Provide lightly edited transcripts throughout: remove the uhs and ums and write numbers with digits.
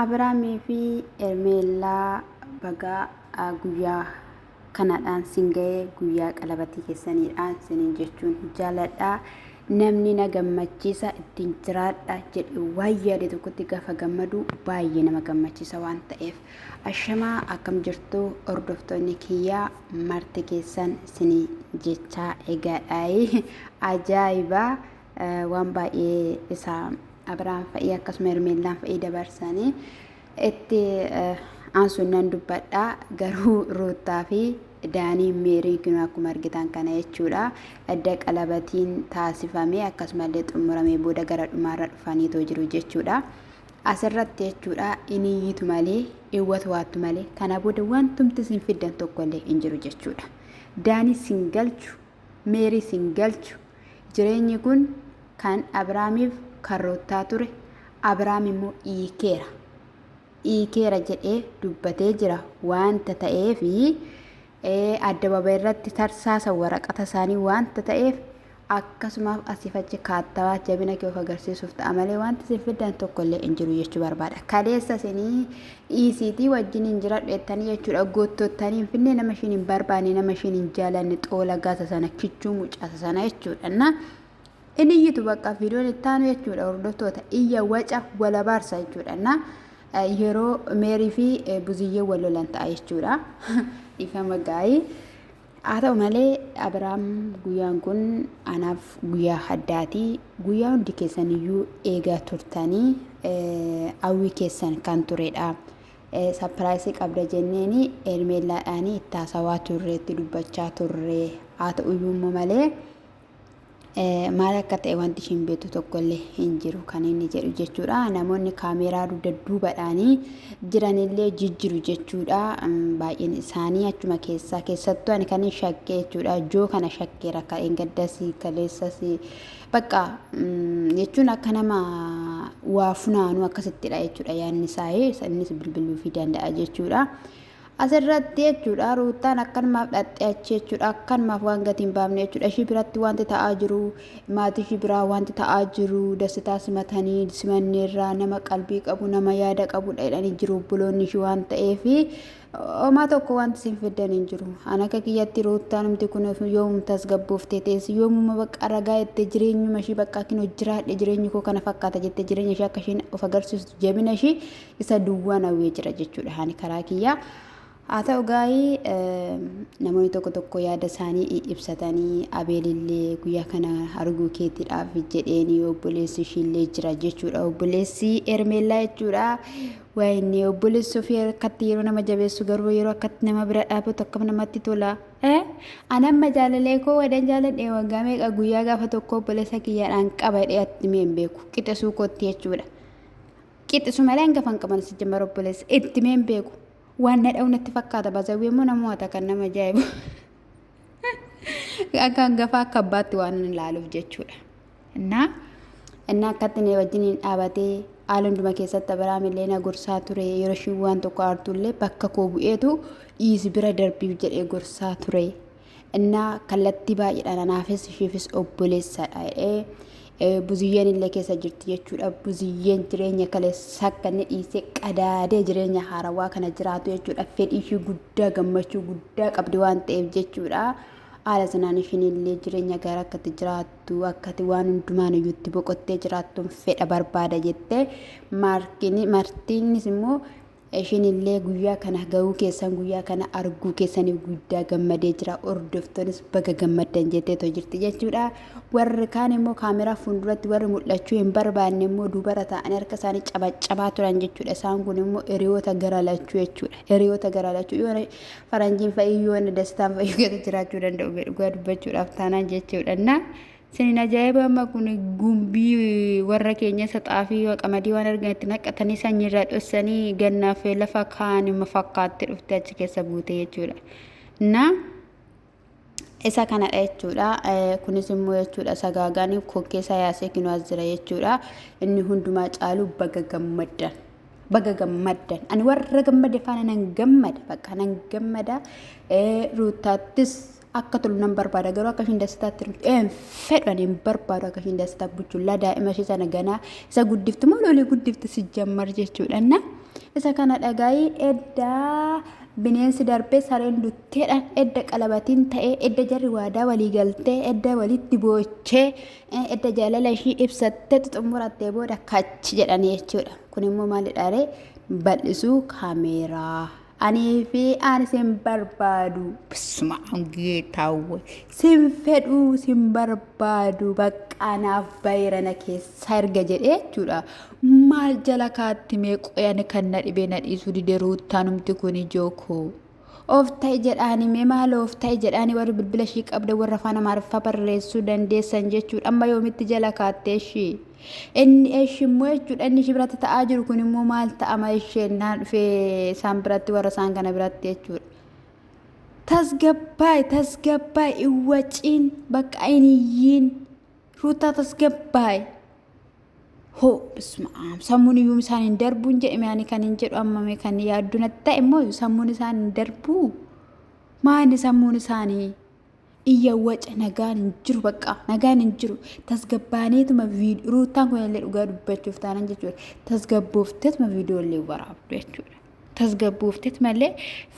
Abiraamii fi Hermeellaa bagaa guyyaa kanadhaan sin ga'ee guyyaa qalabatii keessaniidhaan sinin jechuun jaaladha. Namni na gammachiisa ittiin jiraadha jedhe waan yaade tokkotti gaafa gammadu baay'ee nama gammachiisa waan ta'eef. Ashamaa akkam jirtu hordoftoonni kiyyaa marti keessan sinin jechaa egaadhaayi ajaa'iba waan baay'ee isaa Abrahaam fa'ii akkasuma Hermeellaan fa'ii dabarsanii itti aansuun nan dubbadha. Garuu Ruuttaa fi Daanii Meeriin kun akkuma argitan kana jechuudha. Edda qalabatiin taasifamee akkasumallee xumuramee booda gara dhumaarra dhufaniitoo jiru jechuudha. Asirratti jechuudha in iyyitu malee in watwaattu malee kana booda wantumti isin fiddan tokkollee hin jiru jechuudha. Daanii sin galchu Meerii sin galchu Jireenyi kun kan Abraamiif kan Ruuttaa ture, Abraam immoo hiikeera. Hiikeera jedhee dubbatee jira waanta ta'eef addababa irratti tarsaasa waraqata isaanii waanta ta'eef akkasumaaf asiif achi kaattabaa jabina kee of agarsiisuuf ta'a malee wanti isin fiddan tokko illee hin jiru jechuu barbaada. Kaleessa isinii dhiisiitii wajjin hin jiradhu jettanii jechuudha goottottanii hin finne nama ishiin hin barbaanne nama ishiin hin jaalanne xoola gaasa sana kichuu mucaasa sana jechuudha. Na inni iyyitu bakka viidiyoon itti aanu jechuudha hordoftoota iyya waca walabaarsa jechuudha. Na yeroo meerii fi buziyyee wal lolan ta'a jechuudha. Dhiifama gaa'ii. Haa ta'u malee Abiraam guyyaan kun anaaf guyyaa addaati. Guyyaa hundi keessan iyyuu eegaa turtanii hawwii keessan kan turedha. Sapiraayisii qabda jenneeni Hermeellaadhaanii itti haasawaa turre itti dubbachaa turre. Haa ta'u iyyuu immoo malee maal akka ta'e wanti ishiin beektu tokkollee hin jiru kan inni jedhu jechuudha. Namoonni kaameeraa dugda duubadhaanii jiranillee jijjiru jechuudha. Baay'een isaanii achuma keessaa keessattuu ani kan hin shakkee jechuudha. Joo kana shakkeera akka dheengaddas kaleessas bakka jechuun akka nama waa funaanuu akkasittidha jechuudha yaadni isaa innis bilbiluufii danda'a jechuudha. Asirratti jechuudha Ruuttaan akkanumaaf dhaqxee achi jechuudha akkanumaaf waan gatii hin baafne jechuudha ishii biratti wanti ta'aa jiru maatii ishii biraa wanti ta'aa jiru dassitaa simatanii simanneerraa nama qalbii qabu nama yaada qabudha jedhanii jiru obboloonni ishii waan ta'eef homaa tokko wanti isin fiddan hin jiru. An akka kiyyatti Ruuttaan humti kun yoomum tasgabbooftee teessi yoomuma bakka ragaa jettee jireenyuma ishii bakka akkin hojjiraadhe jireenyi koo kana fakkaata jettee jireenya ishii akka ishiin of agarsiistu jabina ishii isa duwwaan hawwee jira jechuudha ani karaa kiyyaa. Haa ta'u gaa'ii namoonni tokko tokko yaada isaanii ibsatanii Abeelillee guyyaa kana arguu keetiidhaaf jedheeni obboleessi ishiillee jira jechuudha. Obboleessi Hermeellaa jechuudha. Waayinni obboleessi ofii akkatti yeroo nama jabeessu garuu yeroo akkatti nama bira dhaabatu akkam namatti tola. Ani amma jaalalee koo wadan jaaladhe waggaa meeqa guyyaa gaafa tokko obboleessa kiyyaadhaan qaba jedhee atti mee hin beeku qixesuu kootti jechuudha. Qixxisu malee hangafa hin qaban si jammar obboleessa itti mee hin beeku. Waan na dha'u natti fakkaata bazawwee immoo nama waata kan nama ajaa'ibu. Akka hangafaa akka abbaatti waan inni ilaaluuf jechuudha. Innaa innaa akkatti na wajjin hin dhaabatee haala hunduma keessatti Abiraam illee na gorsaa ture yeroo ishiin waan tokko aartu illee bakka koo bu'eetu dhiisi bira darbiif jedhee gorsaa ture. Innaa kallattii baay'eedhaan anaafis ishiifis obboleessadha jedhee Buziyyeen illee keessa jirti jechuudha. Buziyyeen jireenya kaleessa akka inni dhiisee qadaadee jireenya haarawaa kana jiraatu jechuudha. Fedhii ishii guddaa gammachuu guddaa qabdi waan ta'eef jechuudha. Haala sanaan ishiin illee jireenya gaarii akka itti jiraattu akka itti waan hundumaan iyyuu itti boqottee jiraattuun fedha barbaada jettee Maartiinis immoo Ishiin illee guyyaa kana ga'uu keessan guyyaa kana arguu keessaniif guddaa gammadee jira. Hordoftoonnis baga gammaddan jetteetoo jirti jechuudha. Warri kaan immoo kaameraa fuulduratti warri mul'achuu hin barbaanne immoo duubara taa'anii harka isaanii cabaccabaa turan jechuudha. Isaan kun immoo hiriyoota gara lachuu jechuudha. Hiriyoota gara lachuu yoo faranjiin fa'ii yoo dastaan fa'ii keessa jiraachuu danda'u dhugaa dubbachuudhaaf taanaan jechuudha. Sinin ajaa'iba amma kun gumbii warra keenya isa xaafii qamadii waan argan itti naqatanii sanyiirraa dhossanii gannaaf lafa kaa'an fakkaatti dhufte achi keessa buute jechuudha. Na isa kanadha jechuudha. Kunis immoo jechuudha sagaagaan kokkee isaa yaasee kinoo as jira jechuudha. Inni hundumaa caalu baga gammaddan. Baga gammaddan. Ani warra gammade faana nan gammada. Bakka nan gammada. Ruutaattis akka tolu nan barbaada garuu akka ishiin dasitaatti hin fedhu ani hin barbaadu akka ishiin dasitaa buchullaa daa'ima ishee sana ganaa isa guddiftu moo lolii guddifti si jammar jechuudha na. Isa kana dhagaayii eddaa bineensi darbee sareen dutteedhaan edda qalabatiin ta'ee edda jarri waadaa walii galtee edda walitti boochee edda jaalala ishii ibsattee xumurattee booda kachi jedhanii jechuudha. Kun immoo maalidha ree? Bal'isuu kaameeraa. Anii fi ani sin barbaadu. Bisma geetaawwe. Sin fedhuu sin barbaadu baqqaa naaf bayira na keessa erga jedhee jechuudha. Maal jala kaatti mee qoyani kan na dhibee na dhiisuu dide ruuttaanumti kun ijoo koo. Of ta'i jedhaani mee maaloo of ta'i jedhaani warri bilbila ishii qabda warra afaan amaariffaa barreessuu dandeessan jechuudha. Amma yoomitti jala kaattee ishii. Inni eshi immoo jechuudha inni ishii biratti ta'aa jiru kun immoo maal ta'ama isheen naan dhufee isaan biratti warra isaan kana biratti jechuudha. Tasgabbaay tasgabbaay hin waciin bakka hin iyyiin ruutaa tasgabbaay. Hoo bismaam sammuun iyyuu isaan hin darbuun jedhame ani kan hin jedhu ammame kan yaaddu natti ta'e immoo sammuun isaan hin darbuu maali sammuun isaanii iyya waca nagaan hin jiru bakka nagaan hin jiru tasgabbaaniituma ruutaan kun illee dhugaa dubbachuuf taanan jechuudha tasgabboofteetuma viidiyoo illee waraabdu jechuudha tasgabboofteetuma illee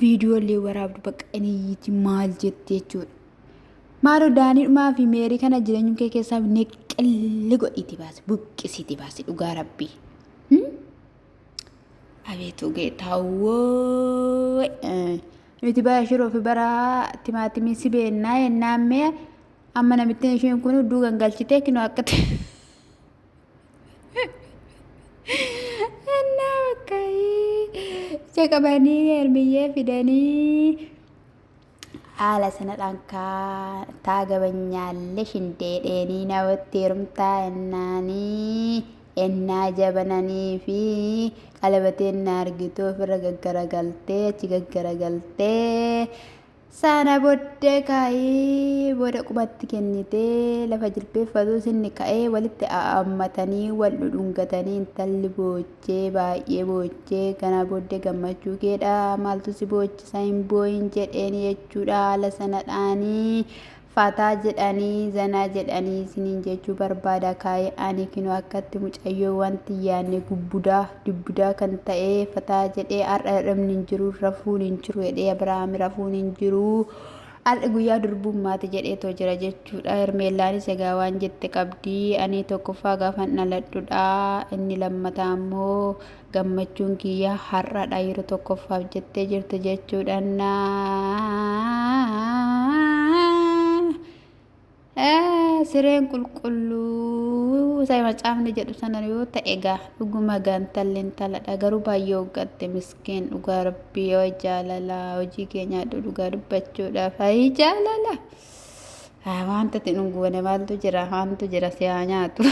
viidiyoo illee waraabdu bakka inni iyyiti maal jetti jechuudha. Maaloo daaniidhumaa fi meerii kana jireenyum kee keessaa neqqilli godhiiti baasi buqqisiiti baasi dhugaa rabbii. Abeetu geetaawwoo. Nuti bara shiroo fi bara timaatimii si beennaa yennaan mee amma namittiin isheen kun hudduu gangalchitee kinoo akka ta'e. Ennaa bakka ija qabanii hermiyyee fidanii. Haala sanadhaan taa gabanyaalle shindeedheenii nawatti heerumtaa ennaanii ennaa jabananii fi qalabatee ennaa argituu ofirra gaggaragaltee achi gaggaragaltee sana boddee kaayii booda qubatti kennitee lafa jilbeeffatuu sinni ka'ee walitti a'ammatanii wal dhudhungatanii intalli boochee baay'ee boochee kana booddee gammachuu keedha maaltu si boochisa hin boo'in jedheen jechuudha haala sanadhaanii fataa jedhanii zanaa jedhanii isiniin jechuu barbaada kaayee ani kinoo akkatti mucayyoo wanti yaanne gubbudaa dubbudaa kan ta'ee fataa jedhee har'a hir'ibni hin jiru rafuun hin jiru jedhee Abirahaam rafuun hin jiru har'i guyyaa durbummaati jedheetoo jira jechuudha. Hermeellaanis egaa waan jette qabdi ani tokkoffaa gaafan dhaladhudha inni lammataa immoo gammachuun kiyya har'adha yeroo tokkoffaaf jettee jirti jechuudha. Sireen qulqulluu isa macaafni jedhu sana yoo ta'e egaa dhuguma gaantalli intaladha garuu baay'ee hoggatte miskiin dhugaa rabbii yoo jaalala hojii kee nyaadhu dhugaa dubbachuudhaaf ayii jaalala wanta itti dhunguwane maaltu jira waantu jira si haa nyaatu.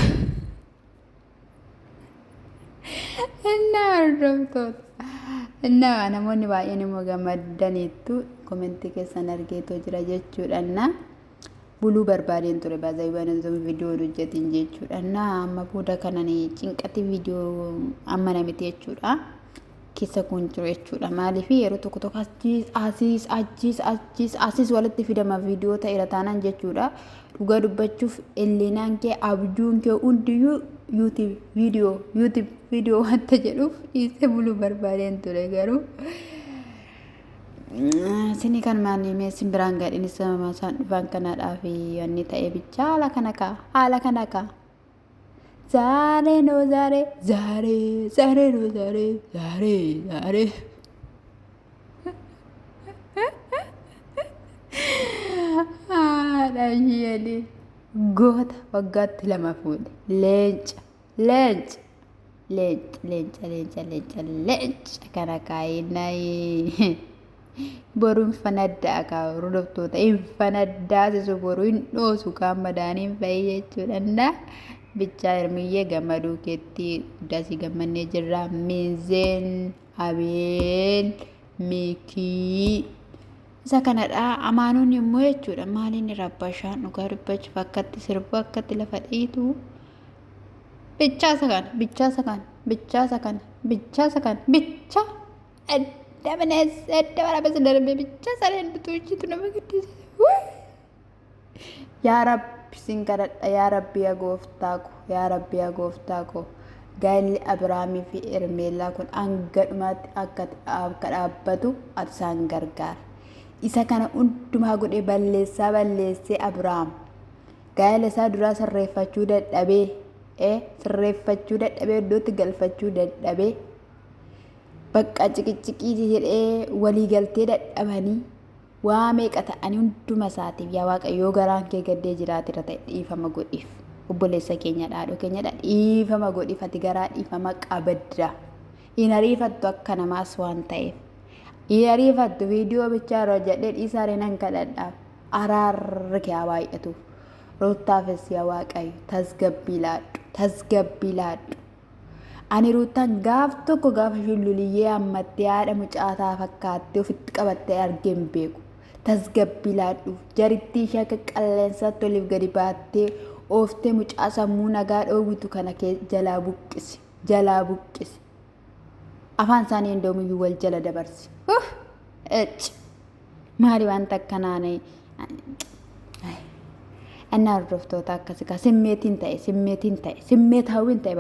Innaa hordoftoota. Innaa namoonni baay'een immoo gammaddaniittu komentii keessan argeetoo jira jechuudha. Innaa buluu barbaadeen ture baazaayiwwan osoo viidiyoo hin hojjetin jechuudha. Innaa amma booda kanan cinqati viidiyoo amma namiti jechuudha. Keessa kun jiru jechuudha. Maaliif yeroo tokko tokko achiis asiis achiis achiis asiis walitti fidama viidiyoo ta'eera taanaan jechuudha. Dhugaa dubbachuuf illinaan kee abjuun kee hundiyyuu YouTube viidiyoo YouTube viidiyoo wanta jedhuuf dhiisee buluu barbaadeen ture garuu. Isinii kan maanii mee isin biraan gadhiin sababa isaan dhufan kanadhaa fi wanni ta'e bicha haala kana kaa haala kana kaa. ዛሬ ነው ዛሬ ዛሬ ዛሬ ነው ዛሬ ዛሬ ዛሬ haadha ishee goota waggaatti lama fuudhe leenca leenca leenca leenca leenca leenca leenca kana kaayinaa boru hin fanadda'a kaa hordoftoota hin fanaddaasisu boru hin dhoosu kaan madaaniin fa'ii jechuudha. Innaa bichaa hirmiyyee gammaduu keetti guddaa si gammannee jirra. Miinzeen Abeel Miikii isa kanadha. Amaanuun immoo jechuudha maaliin rabbashaan dhugaa dubbachuuf akkatti sirbu akkatti lafa dhiitu. Bichaa isa kana bichaa isa kana bichaa isa kana bichaa isa kana bichaa edda bineensa edda waraabessa darbee bichaa sareen bituu ishiitu nama gaddisiisa. Yaa Rabbi sin kadhadha yaa Rabbi yaa gooftaa ko yaa Rabbi yaa gooftaa ko Gaa'elli Abiraamii fi Hermeellaa kun hanga dhumaatti akka dhaabbatu ati isaan gargaara. Isa kana hundumaa godhee balleessaa balleessee Abiraam gaa'ela isaa duraa sirreeffachuu dadhabee sirreeffachuu dadhabee iddootti galfachuu dadhabee bakka ciqiciqii jedhee walii galtee dadhabanii waa meeqa ta'anii hunduma isaatiif yaa Waaqayyoo garaan kee gaddee jiraatira ta'e dhiifama godhiif. Obboleessa keenya dhaadhoo keenyadha dhiifama godhiif ati garaa dhiifama qabadda. Hin ariifattu akka namaas waan ta'eef. Hin ariifattu viidiyoo bichaa irra hojjedhee dhiisaaree nan kadhadhaaf. Araarri kee haa baay'atuuf. Ruuttaafis yaa Waaqayyo tasgabbii laadhu tasgabbii laadhu. Ani Ruuttaan gaaf tokko gaafa isheen luliyyee hammattee haadha mucaataa fakkaattee ofitti qabattee argee hin beeku. Tasgabbii laadhuuf jarittii ishee akka qilleensaatti oliif gadi baattee ooftee mucaa sammuu nagaa dhoowwitu kana jalaa buqqisi. Jalaa buqqisi. Afaan isaanii hundoomiyyuu wal jala dabarsi. Ecci. Maali wanta akkanaa Innaa hordoftoota akkasii kaa simmeetiin ta'e simmeetiin ta'e simmeetaawwiin ta'e.